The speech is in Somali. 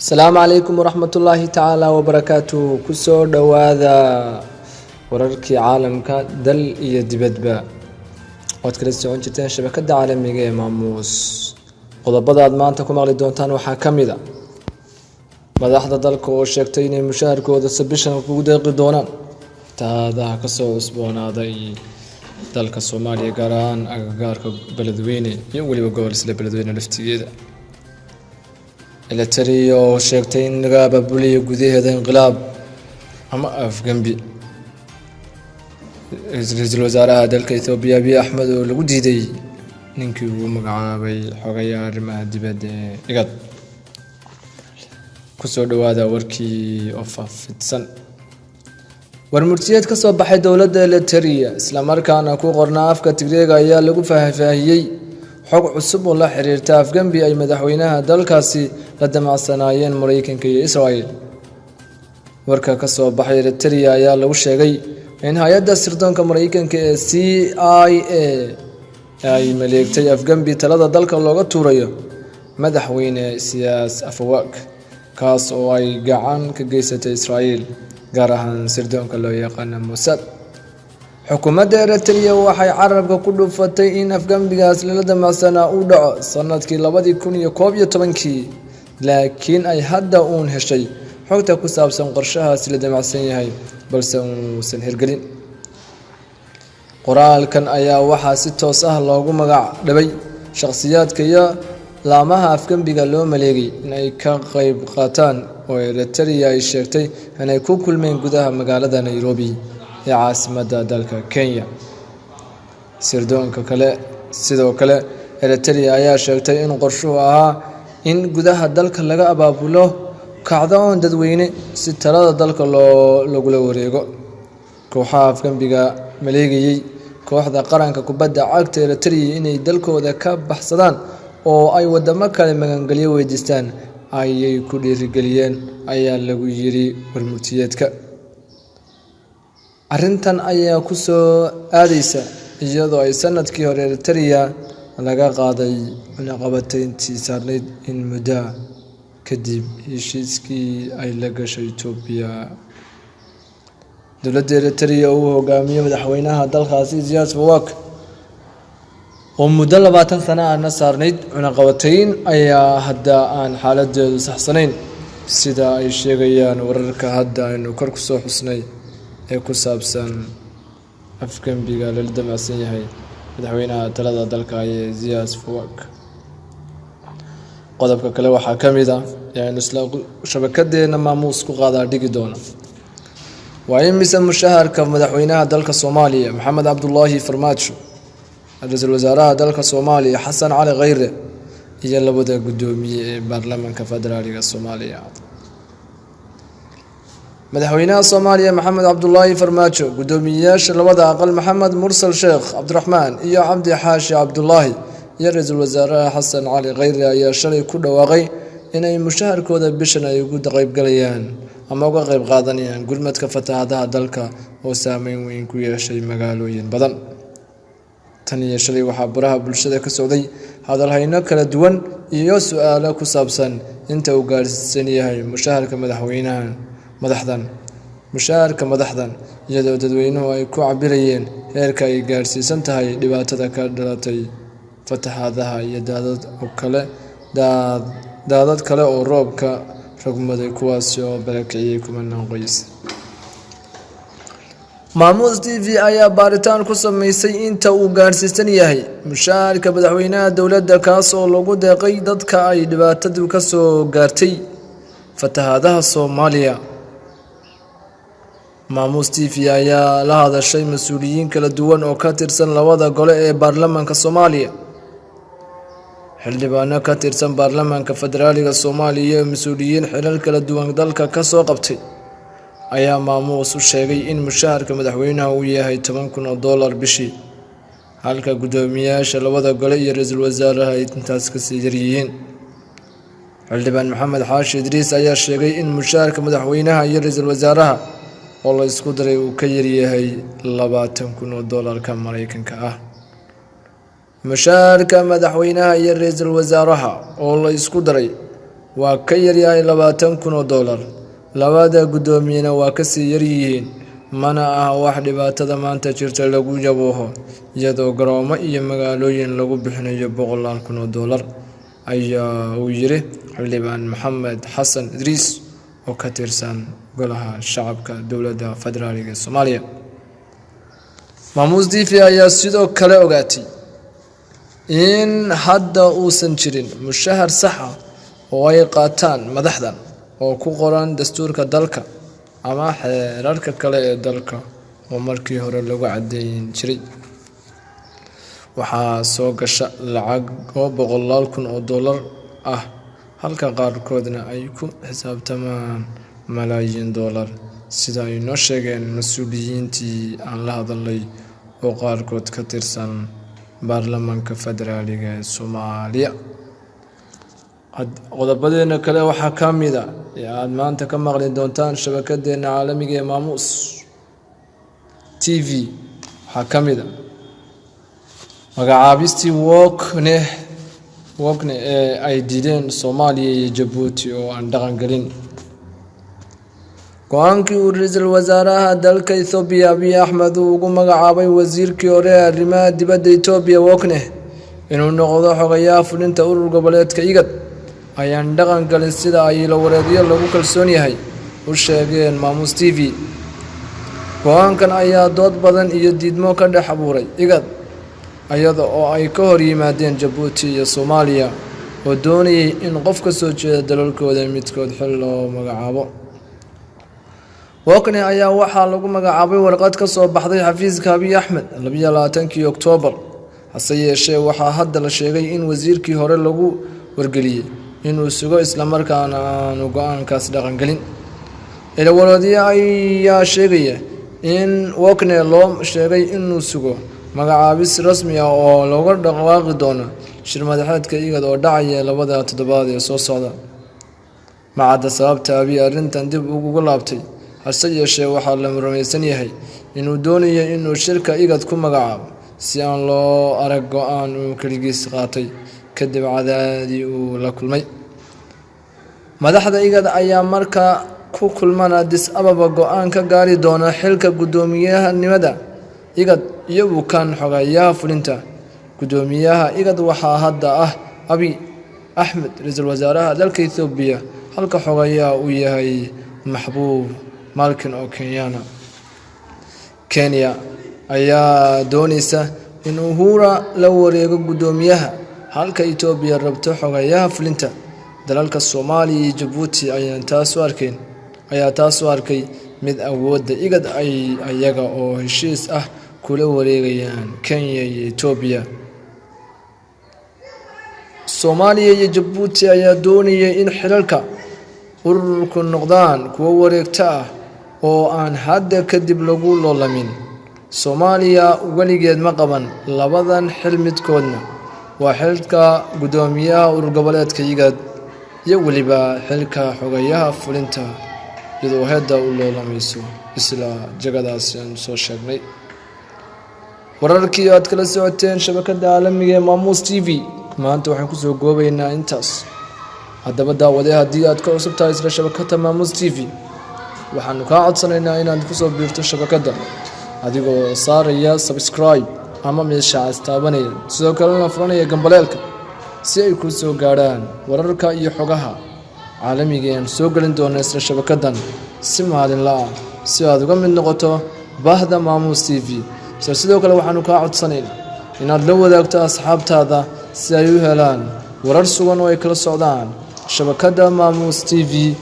Asalaamu calaykum waraxmatullaahi tacaala wabarakaatu. Kusoo dhowaada wararkii caalamka, dal iyo dibadba, oad kala socon jirteen shabakada caalamiga ee Maamuus. Qodobada aad maanta ku maqli doontaan waxaa ka mid a madaxda dalka oo sheegtay inay mushaharkooda bishan kugu deeqi doonaan, taadaha kasoo cusboonaaday dalka Soomaaliya, gaar ahaan agagaarka Beledweyne iyo weliba gobol isla Beledweyne laftigeeda, Eritrea oo sheegtay in laga abaabuliyo gudaheeda inqilaab ama afgembi, ra-iisul wasaaraha dalka Ethoobiya Abiy Axmed oo lagu diiday ninkii uu magacaabay xogayaha arrimaha dibadda ee IGAD. Kusoo dhowaada warkii oo faahfidsan. Warmurtiyeed ka soo baxay dowladda Eritrea, islamarkaana ku qornaa afka Tigreega, ayaa lagu faahfaahiyey xog cusub oo la xiriirta afgembi ay madaxweynaha dalkaasi la damacsanaayeen Mareykanka iyo Israel. Warka ka soo baxay Eritrea ayaa lagu sheegay in hay-adda sirdoonka Mareykanka ee CIA ay maleegtay afgembi talada dalka looga tuurayo madaxweyne Siyaas Afawaak, kaas oo ay gacan ka geysatay Israel, gaar ahaan sirdoonka loo yaqaano Mossad. Xukuumadda Eritrea waxay carabka ku dhufatay in afgembigaas lala damacsanaa uu dhaco sanadkii 2011-kii, laakiin ay hadda uun heshay xogta ku saabsan qorshahaasi la damacsan yahay, balse uusan hirgelin. Qoraalkan ayaa waxaa si toos ah loogu magac dhabay shakhsiyaadka iyo laamaha afgembiga loo maleegay in ay ka qeyb qaataan, oo Eritrea ay sheegtay inay ku kulmeen gudaha magaalada Nairobi ee caasimadda dalka Kenya. Sirdoonka kale. Sidoo kale, Eritrea ayaa sheegtay in qorshuhu ahaa in gudaha dalka laga abaabulo kacdoon dadweyne si talada dalka loo lagula wareego. Kooxaha afgembiga maleegayay kooxda qaranka kubadda cagta Eritrea inay dalkooda ka baxsadaan oo ay wadamo kale magangelyo weydiistaan ayay ku dhiirigeliyeen, ayaa lagu yiri warmurtiyeedka. Arrintan ayaa ku soo aadeysa iyadoo ay sanadkii hore Eritrea laga qaaday cunaqabateyntii saarneyd in muddo kadib heshiiskii ay la gashay Itoobiya. Dowladda Eritrea uu hogaamiyo madaxweynaha dalkaasi Isaias Afwerki, oo muddo 20 sano ahna saarneyd cunaqabateyn, ayaa hadda aan xaaladeedu saxsanayn, sida ay sheegayaan wararka hadda aynu kor kusoo xusnay ee ku saabsan afgembiga lala damacsan yahay madaxweynaha talada dalka ee Isaias Afwerki. Qodobka kale waxaa ka mid ah ee aynu isla shabakadeena Maamuus ku qaadaa dhigi doona: waa imise mushaharka madaxweynaha dalka Soomaaliya Maxamed Cabdulaahi Farmaajo, ra-iisul wasaaraha dalka Soomaaliya Xasan Cali Kheyre iyo labada guddoomiye ee baarlamaanka federaaliga Soomaaliya? Madaxweynaha Soomaaliya Maxamed Cabdulaahi Farmaajo, guddoomiyeyaasha labada aqal Maxamed Mursal Sheekh Cabdiraxmaan iyo Cabdi Xaashi Cabdulaahi, iyo ra-iisul wasaaraha Xasan Cali Kheyre ayaa shalay ku dhawaaqay inay mushaharkooda bishan ay ugu qaybgalayaan ama uga qayb qaadanayaan gurmadka fatahaadaha dalka oo saameyn weyn ku yeeshay magaalooyin badan. Tan iyo shalay waxaa baraha bulshada ka socday hadalhayno kala duwan iyo su-aalo ku saabsan inta uu gaarsiisan yahay mushaharka madaxweynahan madaxdan mushaharka madaxdan, iyadoo dadweynuhu ay ku cabirayeen heerka ay gaarsiisan tahay dhibaatada ka dhalatay fatahaadaha iyo daadad kale oo roobka rogmaday, kuwaasi oo barakiciyey kumanaan qoys. Maamuus TV ayaa baaritaan ku sameysay inta uu gaarsiisan yahay mushaharka madaxweynaha dowladda, kaas oo lagu deeqay dadka ay dhibaatadu ka soo gaartay fatahaadaha Soomaaliya. Maamuus TV ayaa la hadashay mas-uuliyiin kala duwan oo ka tirsan labada gole ee baarlamaanka Soomaaliya, xildhibaano ka tirsan baarlamaanka federaaliga Soomaaliya iyo mas-uuliyiin xilal kala duwan dalka ka soo qabtay ayaa Maamuus u sheegay in mushaharka madaxweynaha uu yahay $10,000 bishii, halka guddoomiyaasha labada gole iyo ra-iisul wasaaraha ay intaas kasii yaryihiin. Xildhibaan Maxamed Xaashi Idriis ayaa sheegay in mushaharka madaxweynaha iyo ra-iisul wasaaraha oo la isku daray uu ka yaryahay 20,000 oo doolarka Mareykanka ah. Mushaharka madaxweynaha iyo ra-iisul wasaaraha oo la isku daray Waa ka yaryahay $20,000, labada guddoomiyena waa kasii yaryihiin. Mana aha wax dhibaatada maanta jirta lagu yabooho, iyadoo garoomo iyo magaalooyin lagu bixinayo boqolaal kun oo dollar, ayaa uu yiri Xildhibaan Maxamed Xasan Idriis oo ka tirsan Golaha Shacabka Dowladda Federaalk ee Soomaaliya. Maamuus TV ayaa sidoo kale ogaatay in hadda uusan jirin mushahar sax ah oo ay qaataan madaxdan oo ku qoran dastuurka dalka ama xeerarka kale ee dalka oo markii hore lagu caddeyn jiray. Waxaa soo gasha lacag oo boqolaal kun oo dollar ah, halka qaarkoodna ay ku xisaabtamaan malaayiin dollar, sida ay noo sheegeen mas'uuliyiintii aan la hadalnay oo qaarkood ka tirsan baarlamaanka federaaliga ee Soomaaliya. Qodobadeena kale waxaa ka mid ah ee aad maanta ka maqli doontaan shabakadeena caalamiga ee Maamuus TV waxaa ka mid ah magacaabistii Workneh ee ay diideen Soomaaliya iyo Jabuuti oo aan dhaqan gelin. Go'aankii uu ra'iisul wasaaraha dalka Itoobiya Abiy Axmed uu ugu magacaabay wasiirkii hore ee arrimaha dibadda Itoobiya Workneh inuu noqdo xogayaha fulinta urur goboleedka IGAD ayaan dhaqan galin, sida ay ilo-wareedyo lagu kalsoon yahay u sheegeen Maamuus TV. Go'aankan ayaa dood badan iyo diidmo ka dhex abuuray IGAD, iyada oo ay ka hor yimaadeen Jabuuti iyo Soomaaliya oo doonayay in qof ka soo jeeda dalalkooda midkood xil loo magacaabo. Workneh ayaa waxaa lagu magacaabay warqad ka soo baxday xafiiska Abiy Axmed 22-kii Oktoobar. Hase yeeshee, waxaa hadda la sheegay in wasiirkii hore lagu wargeliyey inuu sugo, islamarkaana aanu go'aankaas dhaqangelin. Ilo-wareedyo ayaa sheegaya in Workneh loo sheegay inuu sugo magacaabis rasmi ah oo looga dhawaaqi doono shir madaxeedka IGAD oo dhacaya labada toddobaad ee soo socda. Ma cadda sababta Abiy arrintan dib ugu laabtay, hase yeeshee waxaa la rumaysan yahay inuu doonayo inuu shirka IGAD ku magacaabo si aan loo arag go'aan uu keligiis qaatay kadib cadaadis uu la kulmay. Madaxda IGAD ayaa markaa ku kulman Addis Ababa go'aan ka gaari doona xilka guddoomiyahanimada IGAD iyo bukaan xogayaha fulinta. Guddoomiyaha IGAD waxaa hadda ah Abiy Axmed, ra'iisul wasaaraha dalka Itoobiya, halka xogayaha uu yahay Maxbuub Malkin oo Kenyana. Kenya ayaa doonaysa in Uhuru la wareego guddoomiyaha, halka Itoobiya rabto xogayaha fulinta. Dalalka Soomaaliya iyo Jabuuti ayaa taas u arkay mid awoodda IGAD ay ayaga oo heshiis ah kula wareegayaan Kenya iyo Itoobiya. Soomaaliya iyo Jabuuti ayaa doonaya in xilalka ururku noqdaan kuwo wareegto ah oo aan hadda kadib lagu loolamin. Soomaaliya weligeed ma qaban labadan xil midkoodna, waa xilka guddoomiyaha urur goboleedka IGAD iyo weliba xilka xogayaha fulinta, iyadoo hadda u loolamayso isla jagadaasi aan soo sheegnay. Wararkii aad kala socoteen shabakada caalamiga ee Maamuus TV maanta waxaan kusoo goobaynaa intaas. Haddaba daawade, haddii aad ka cusub tahay isla shabakada Maamuus TV, waxaanu kaa codsanaynaa inaad kusoo biirto shabakadda adigoo saaraya subscribe ama meesha taabanaya, sidoo kalena furanaya gambaleelka si ay kuu soo gaadhaan wararka iyo xogaha caalamiga aan soo gelin doono isla shabakadan si maalinla ah, si aad uga mid noqoto bahda Maamuus TV. Isla sidoo kale waxaanu kaa codsanaynaa inaad la wadaagto asxaabtaada si ay u helaan warar sugan oo ay kala socdaan shabakadda Maamuus TV.